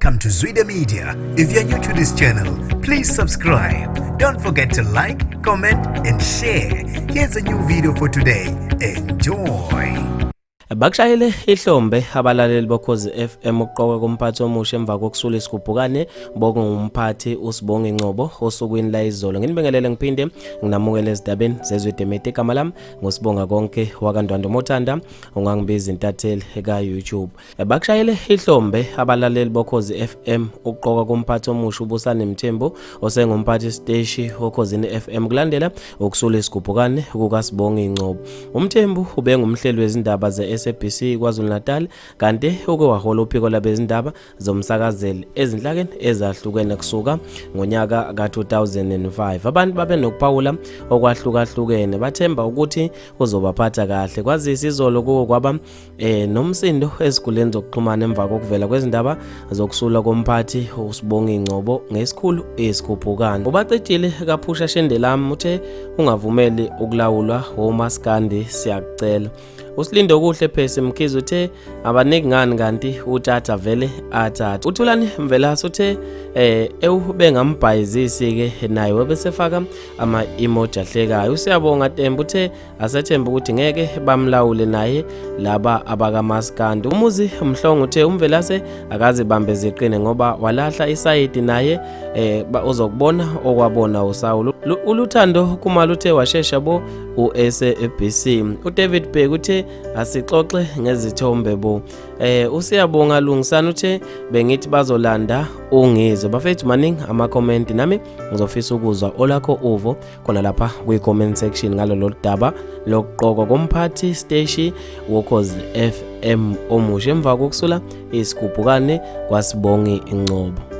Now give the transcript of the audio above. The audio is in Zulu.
Welcome to Zwida Media. If you're new to this channel, please subscribe. Don't forget to like, comment, and share. Here's a new video for today. Enjoy. Bakushayele ihlombe abalaleli boKhozi FM ukuqokwa komphathi omusha emva kokusula isigubhukane bokungumphathi uSibongi Ngcobo osukwini layizolo. Nginibingelele ngiphinde nginamukele ezindabeni zezwe Media. Igama lami nguSibonga Konke wakaNdwandwe Mothanda, ungangibiza intatheli ka-YouTube. Bakushayele ihlombe abalaleli boKhozi FM ukuqoka komphathi omusha uBusani Mthembu osengumphathi siteshi oKhozini FM kulandela ukusula isigubhukane kukaSibongi Ngcobo. UMthembu ubengumhleli wezindaba ze-SABC KwaZulu-Natal kanti uke wahola uphiko labezindaba zomsakazeli ezinhlakeni ezahlukene kusuka ngonyaka ka-2005. Abantu babe nokuphawula okwahlukahlukene bathemba ukuthi uzobaphatha kahle. Kwazise izolo kuwo kwaba nomsindo ezikhundleni zokuxhumana emva kokuvela kwezindaba zokusula komphathi uSibongi Ngcobo ngesikhulu isigubhukane. Ubacijile kaphusha Shendelami uthe ungavumeli ukulawulwa womaskandi siyakucela. Usilinde okuhle Phesi Mkhize uthe abaniki ngani kanti uthatha vele athathe. UThulani Mvelase uthe ewubengambhayizisi ke naye webesefaka ama emoji ahlekayo. USiyabonga Tembu uthe asethemba ukuthi ngeke bamlawule naye laba abakamaskandi. Umuzi Mhlongo uthe uMvelase akazibambe ziqine ngoba walahla isayidi naye uzokubona okwabona uSawulu. ULuthando Khumalo uthe washesha bo uSABC. UDavid Bheki uthe asixoxe ngezithombe bo. USiyabonga Lungisani uthe bengithi bazolanda uNgizwe. Bafethu maningi ama comment, nami ngizofisa ukuzwa olakho uvo khona lapha kwi-comment section ngalolu daba lokuqokwa komphathi siteshi woKhozi FM omusha emva kokusula isigubhukane kwaSibongi Ngcobo.